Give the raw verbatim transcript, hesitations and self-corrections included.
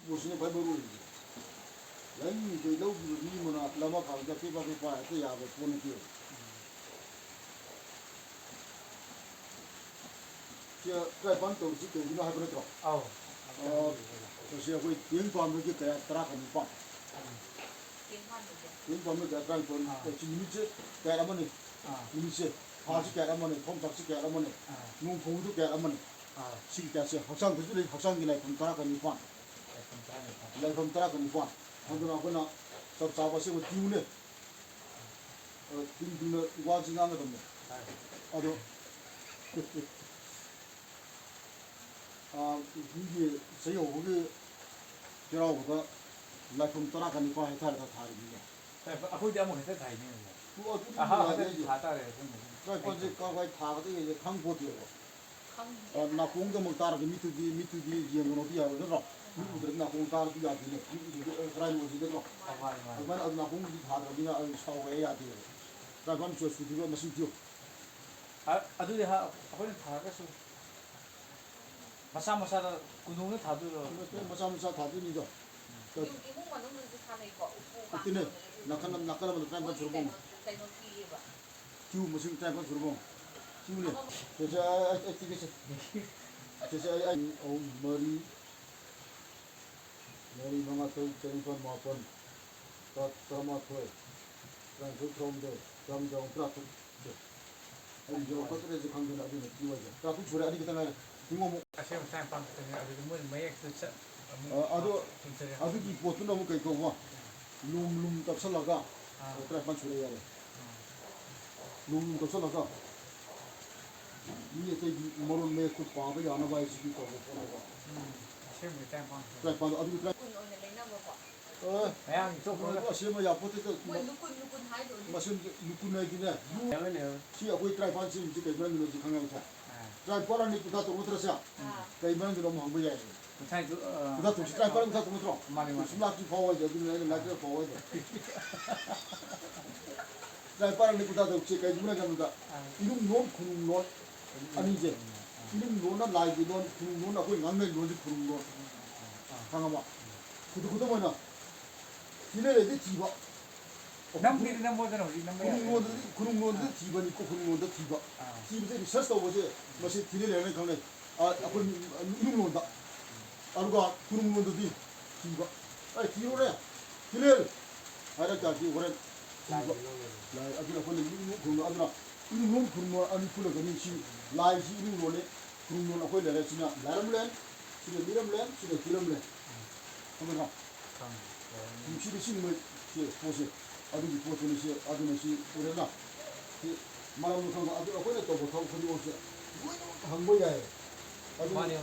ꯄꯣꯠꯁꯤꯅ ꯈ꯭ꯋꯥꯏ ꯃꯔꯨ ꯑꯣꯏꯔꯤꯁꯦ꯫ ꯂꯥꯏꯅꯤꯡ ꯂꯨꯆꯩ ꯂꯧꯈꯤꯕ ꯃꯤ ꯑꯃꯅ ꯂꯃ ꯈꯥꯕꯗ ꯄꯦꯄꯥ ꯄꯦꯄꯥ ꯍꯦꯛꯇ ꯌꯥꯕ ꯄꯣꯠ ꯅꯠꯇꯦꯕ꯫ ꯁꯤ ꯇꯔꯥꯅꯤꯄꯥꯟ ꯇꯧꯔꯤꯁꯤ ꯀꯩꯒꯤꯅꯣ ꯍꯥꯏꯕ ꯅꯠꯇ꯭ꯔꯣ? ꯑꯧ꯫ ꯑ, ꯃꯁꯤ ꯑꯩꯈꯣꯏ ꯇꯦꯡ ꯄꯥꯟꯕꯒꯤ ꯀꯌꯥ ꯇꯔꯥꯒ ꯅꯤꯄꯥꯟ꯫ ꯇꯦꯡ ꯄꯥꯟꯕꯒꯤ ꯀꯌꯥ ꯇꯔꯥꯅꯤꯄꯥꯟ꯫ ꯑꯥ꯫ ꯑꯩ ꯁꯤ ꯅꯨꯃꯤꯠꯁꯦ ꯀꯌꯥ ꯑꯃꯅꯤ? ꯑꯥ꯫ ꯅꯨꯃꯤꯠꯁꯦ, ꯊꯥꯁꯤ ꯀꯌꯥ ꯑꯃꯅꯤ? ꯊꯣꯡ ꯆꯥꯛꯁꯤ ꯀꯌꯥ ꯑꯃꯅꯤ? ꯑꯥ꯫ ꯅꯣꯡ ꯐꯧꯕꯗꯨ ꯀꯌꯥ ꯑꯃꯅꯤ? ꯑꯥ꯫ ꯁꯤꯒꯤ ꯀꯌꯥꯁꯦ ꯍꯛꯆꯥꯡꯗꯁꯨ ꯂꯩ, ꯍꯛꯆꯥꯡꯒꯤ ꯂꯥꯏꯐꯝ ꯇꯔꯥꯒ ꯅꯤꯄꯥꯟ꯫ ꯂꯥꯏꯐꯝ ꯇꯔꯥꯒ ꯅꯤꯄꯥꯟ꯫ ꯂꯥꯏꯐꯝ ꯇꯔꯥꯒ ꯅꯤꯄꯥꯟ꯫ ꯑꯗꯨꯅ ꯑꯩꯈꯣꯏꯅ ꯆꯞ ꯆꯥꯕ ꯑꯁꯦꯡꯕ ꯇ꯭ꯌꯨꯅꯦ꯫ ꯑ, ꯇ꯭ꯌꯨꯟ ꯇ꯭ꯌꯨꯟꯗ ꯋꯥꯁꯤ ꯉꯥꯡꯒꯗꯕꯅꯦ꯫ ꯍꯣꯏ꯫ ꯑꯗꯣ, ꯑ, ꯀꯨꯝꯒꯤ ꯆꯍꯤ ꯍꯧꯕꯒꯤ ꯆꯩꯔꯥꯎꯕꯗ ꯂꯥꯏꯐꯝ ꯇꯔꯥꯒ ꯅꯤꯄꯥꯟ ꯍꯦꯛꯇ ꯊꯥꯔꯤꯕꯅꯤꯅꯦ꯫ ꯍꯣꯏ, ꯑꯩꯈꯣꯏꯗꯤ ꯑꯃꯈꯛꯇ ꯊꯥꯏꯅꯦ꯫ ꯑꯣ, ꯑꯗꯨꯗꯤ ꯑꯍꯥ, ꯅꯨꯡꯉꯥꯏꯔꯦ ꯍꯟꯗꯛꯇꯤ ꯑꯩꯗꯤ꯫ ꯊꯥ ꯇꯥꯔꯦ ꯑꯩꯈꯣꯏꯅ꯫ ꯂꯥꯏꯐꯝꯁꯦ ꯀꯥꯏꯋꯥꯏ ꯊꯥꯒꯗꯒꯦꯁꯦ ꯈꯪꯄꯣꯠꯇꯦꯕ꯫ ꯈꯪꯗꯦ꯫ ꯑ, ꯅꯥꯀꯣꯡꯗ ꯑꯃꯨꯛ ꯇꯥꯔꯒ ꯃꯤꯠꯇꯨꯗꯤ, ꯃꯤꯠꯇꯨꯗꯤ ꯌꯦꯡꯉꯨꯔꯗꯤ ꯌꯥꯔꯣꯏ ꯅꯠꯇ꯭ꯔꯣ? ꯃꯤꯠ ꯎꯗ꯭ꯔꯗꯤ ꯅꯥꯀꯣꯡ ꯇꯥꯔꯗꯤ ꯌꯥꯗꯦꯅꯦ꯫ ꯃꯤꯠ ꯎꯗ꯭ꯔꯗꯤ, ꯑ, ꯀꯗꯥꯏ ꯑꯣꯏꯗꯣꯏꯅꯣ? ꯃꯥꯅꯤ, ꯃꯥꯅꯤ꯫ ꯑꯗꯨꯃꯥꯏꯅ ꯑꯗꯨ ꯅꯥꯀꯣꯡꯗꯨꯗꯤ ꯊꯥꯗ꯭ꯔꯕꯅꯤꯅ ꯑꯩ ꯁꯥꯎꯕ ꯍꯦꯛ ꯌꯥꯗꯦꯕ꯫ ꯇꯔꯥꯅꯤꯄꯥꯟ ꯁꯨꯔ ꯁꯨꯗ꯭ꯔꯤꯕ ꯃꯁꯤꯡ ꯊꯤꯌꯨ꯫ ꯑ-, ꯑꯗꯨꯗꯤ ꯍ-, ꯑꯩꯈꯣꯏꯅ ꯊꯥꯔꯒꯁꯨ ꯃꯁꯥ ꯃꯁꯥꯗ ꯀꯨꯟꯗꯣꯡꯗ ꯊꯥꯗꯣꯏꯔꯣ? ꯃꯁꯥ ꯃꯁꯥ ꯊꯥꯗꯣꯏꯅꯤꯗꯣ꯫ ꯌꯨꯝ, ꯏꯃꯨꯡ ꯃꯅꯨꯡꯗꯁꯨ ꯊꯥꯅꯩꯀꯣ, ꯎꯄꯨ ꯅꯠꯇꯦꯅꯦ, ꯀꯥꯡꯊꯣꯟ꯫ ꯅꯥꯀꯟ, ꯅꯥꯀꯟ ꯑꯃꯗ ꯇꯔꯥꯅꯤꯄꯥꯟ ꯁꯨꯔꯕ ꯀꯩꯅꯣ, ꯀꯩꯅꯣ ꯄꯤꯌꯦꯕ꯫ ꯀ꯭ꯌꯨ ꯃꯁꯤꯡ ꯇꯔꯥꯅꯤꯄꯥꯟ ꯁꯨꯔꯕꯣ? ꯀ꯭ꯌꯨꯅꯦ꯫ ꯆꯦꯆꯦ, ꯑꯩ, ꯑꯩ, ꯑꯩ ꯄꯤꯒꯦꯁꯦ꯫ ꯆꯦꯆꯦ, ꯑꯩ, ꯑꯩ, ꯑꯍꯨꯝ, ꯃꯔꯤ, ꯃꯔꯤ, ꯃꯉꯥ, ꯇꯔꯨꯛ, ꯇꯔꯦꯠ, ꯅꯤꯄꯥꯜ, ꯃꯥꯄꯜ, ꯇꯔꯥ-, ꯇꯔꯥꯃꯥꯊꯣꯏ, ꯇꯔꯥꯅꯤꯊꯣꯏ, ꯇꯔꯥꯍꯨꯝꯗꯣꯏ, ꯇꯔꯥꯃꯔꯤ, ꯇꯔꯥꯃꯉꯥ, ꯇꯔꯥꯇꯔꯨꯛ꯫ ꯑꯩ ꯌꯧꯔꯛꯀꯗ꯭ꯔꯁꯦ ꯈꯪꯗꯦꯅꯦ, ꯑꯗꯨꯅ ꯄꯤꯌꯨ ꯍꯥꯏꯁꯦ꯫ ꯇꯔꯥꯇꯔꯨꯛ ꯁꯨꯔꯦ, ꯑꯅꯤ ꯈꯛꯇ ꯉꯥꯏꯔꯦ꯫ ꯍꯤꯡꯉꯣ ꯑꯃꯨꯛ꯫ ꯑꯁꯦꯡꯕ ꯇꯔꯥꯅꯤꯄꯥꯟ ꯈꯛꯇꯅꯦ, ꯑꯗꯨꯗꯤ ꯃꯣꯏꯅ ꯃꯌꯦꯛꯇ ꯆꯠ-, ꯑꯃꯨꯛ ꯑ, ꯑꯗꯣ, ꯊꯤꯟꯖꯔꯦ꯫ ꯑꯗꯨꯒꯤ ꯄꯣꯠꯇꯨꯅ ꯑꯃꯨꯛ ꯀꯩ ꯀꯧꯕ? ꯂꯨꯝ ꯂꯨꯝ ꯇꯛꯁꯜꯂꯒ, ꯑꯥ꯫ ꯇꯔꯥꯅꯤꯄꯥꯟ ꯁꯨꯔꯦ ꯌꯥꯔꯦ꯫ ꯑꯥ꯫ ꯂꯨꯝ ꯂꯨꯝ ꯇꯛꯁꯜꯂꯒ, ꯃꯤ ꯑꯇꯩꯒꯤ ꯃꯔꯣꯟ ꯃꯌꯦꯛꯇꯨ ꯄꯥꯕ ꯌꯥꯅꯕ ꯍꯥꯏꯁꯤꯗꯤ ꯇꯧꯕ ꯄꯣꯠꯅꯦꯕ꯫ ꯎꯝ, ꯑꯁꯦꯡꯕꯗꯤ ꯇꯔꯥꯅꯤꯄꯥꯟ ꯈꯛꯇꯅꯦ꯫ ꯇꯔꯥꯅꯤꯄꯥꯟ, ꯑꯗꯨꯒꯤ ꯇꯔꯥ-, ꯀꯨꯟ ꯑꯣꯏꯅ ꯂꯩꯅꯕꯀꯣ꯫ ꯑꯦ, ꯃꯌꯥꯡꯒꯤ ꯆꯣꯞꯄꯒ꯫ ꯑꯗꯨ ꯑꯁꯦꯝꯕ ꯌꯥꯄꯣꯠꯇꯦꯗ꯫ ꯃꯣꯏ ꯂꯨꯀꯨꯟ ꯂꯨꯀꯨꯟ ꯍꯥꯏꯗꯣ꯫ ꯃꯁꯦꯟ ꯂꯨꯀꯨꯟ ꯍꯥꯏꯗꯤꯅꯦ, ꯌꯥꯔꯣꯏꯅꯦ, ꯌꯥꯔꯣꯏ꯫ ꯁꯤ ꯑꯩꯈꯣꯏ ꯇꯔꯥꯅꯤꯄꯥꯟ ꯁꯦꯝꯃꯤꯁꯤ ꯀꯩ ꯃꯔꯝꯒꯤꯅꯣ ꯁꯤ ꯈꯪꯉꯦꯕꯀꯣ? ꯑꯥ꯫ ꯇꯔꯥꯅꯤꯄꯥꯟ ꯑꯅꯤ ꯀꯨꯟꯊ꯭ꯔꯥ ꯇꯔꯨꯛ ꯅꯠꯇ꯭ꯔꯁꯦ? ꯑꯥ꯫ ꯀꯩ ꯃꯔꯝꯒꯤꯅꯣ ꯑꯃꯨꯛ ꯍꯪꯕ ꯌꯥꯏꯌꯦ꯫ ꯉꯁꯥꯏꯁꯨ, ꯑ, ꯀꯨꯟꯊ꯭ꯔꯥ ꯇꯔꯨꯛꯁꯤ ꯇꯔꯥꯅꯤꯄꯥꯟ ꯀꯨꯟꯊ꯭ꯔꯥ ꯇꯔꯨꯛ ꯅꯠꯇ꯭ꯔꯣ? ꯃꯥꯅꯤ, ꯃꯥꯅꯤ꯫ ꯁꯨꯝ ꯂꯥꯛꯇ꯭ꯔꯤ ꯐꯥꯎ ꯍꯥꯏꯁꯦ, ꯑꯗꯨꯅ ꯑꯩꯅ ꯂꯥꯏꯔꯤꯛ ꯐꯥꯎ ꯍꯥꯏꯗꯣ꯫ ꯇꯔꯥꯅꯤꯄꯥꯟ ꯑꯅꯤ ꯀꯨꯟꯊ꯭ꯔꯥ ꯇꯔꯨꯛꯁꯦ ꯀꯩꯒꯤꯅꯣ ꯍꯥꯏ ꯀꯥꯟꯗ, ꯑꯥ꯫ ꯏꯔꯨꯝ ꯂꯣꯟ, ꯈꯨꯅꯨꯡ ꯂꯣꯟ ꯑꯅꯤꯁꯦ꯫ ꯑꯥ꯫ ꯏꯔꯨꯝ ꯂꯣꯟꯅ ꯂꯥꯏꯒꯤ ꯂꯣꯟ, ꯈꯨꯅꯨꯡ ꯂꯣꯟꯅ ꯑꯩꯈꯣꯏ ꯉꯥꯡꯅꯩ ꯂꯣꯟꯁꯦ ꯈꯨꯅꯨꯡ ꯂꯣꯟ꯫ ꯑꯥ꯫ ꯈꯪꯉꯕ? ꯈꯨꯗꯝ ꯈꯨꯗꯝ ꯑꯣꯏꯅ ꯊꯤꯂꯦꯜ ꯍꯥꯏꯗꯤ ꯊꯤꯕ꯫ ꯅꯝꯒꯦꯗꯤ ꯅꯝꯃꯣꯗꯅ ꯍꯧꯖꯤꯛ ꯅꯝꯕ ꯌꯥꯔꯦ꯫ ꯈꯨꯅꯨꯡ ꯂꯣꯟꯗꯗꯤ, ꯈꯨꯅꯨꯡ ꯂꯣꯟꯗꯗꯤ ꯊꯤꯕꯅꯤꯀꯣ, ꯈꯨꯅꯨꯡ ꯂꯣꯟꯗ ꯊꯤꯕ꯫ ꯑꯥ꯫ ꯊꯤꯕꯁꯦ research ꯇꯧꯕꯁꯦ ꯃꯁꯤ ꯊꯤꯂꯦꯜ ꯍꯥꯏꯅ ꯈꯪꯅꯩ꯫ ꯑ, ꯑꯩꯈꯣꯏ ꯏꯅꯨꯡ ꯂꯣꯟꯗ꯫ ꯑꯗꯨꯒ ꯈꯨꯅꯨꯡ ꯂꯣꯟꯗꯗꯤ ꯊꯤꯕ꯫ ꯑꯩ ꯊꯤꯔꯨꯔꯦ꯫ ꯊꯤꯂꯦꯜ ꯍꯥꯏꯔꯛ ꯇꯥꯔꯗꯤ ꯍꯣꯔꯦꯟ ꯊꯤꯕ꯫ ꯂꯥꯏ ꯑꯗꯨꯅ ꯑꯩꯈꯣꯏꯅ ꯏꯅꯨꯡ ꯈꯨꯅꯨꯡ ꯑꯗꯨꯅ ꯏꯅꯨꯡ ꯂꯣꯟ ꯈꯨꯅꯨꯡ ꯂꯣꯟ ꯑꯅꯤ ꯄꯨꯜꯂꯒꯅꯤ꯫ ꯁꯤ ꯂꯥꯏꯁꯤ ꯏꯅꯨꯡ ꯂꯣꯟꯅꯤ꯫ ꯈꯨꯅꯨꯡ ꯂꯣꯟ ꯑꯩꯈꯣꯏ ꯂꯩꯔꯦ꯫ ꯁꯤꯅ ꯂꯥꯏꯔꯝꯂꯦꯟ, ꯁꯤꯅ ꯃꯤꯔꯝꯂꯦꯟ, ꯁꯤꯅ ꯊꯤꯂꯝꯂꯦꯟ꯫ ꯈꯪꯒꯗ꯭ꯔꯥ? ꯁꯤꯗ ꯁꯤ ꯃꯣꯏ ꯁꯤ ꯄꯣꯠꯁꯦ ꯑꯗꯨꯒꯤ ꯄꯣꯠꯇꯨꯅꯤ꯫ ꯁꯤ ꯑꯗꯨꯅ ꯁꯤ ꯎꯔꯦꯅ꯫ ꯁꯤ ꯃꯔꯝꯗꯣ ꯈꯪꯕ ꯑꯗꯨ ꯑꯩꯈꯣꯏꯅ ꯇꯧꯕ ꯊꯕꯛ ꯈꯨꯗꯤꯡꯃꯛꯁꯦ ꯂꯣꯏꯅꯃꯛ ꯍꯪꯕ ꯌꯥꯏ꯫ ꯑꯗꯨ ꯃꯥꯅꯦ꯫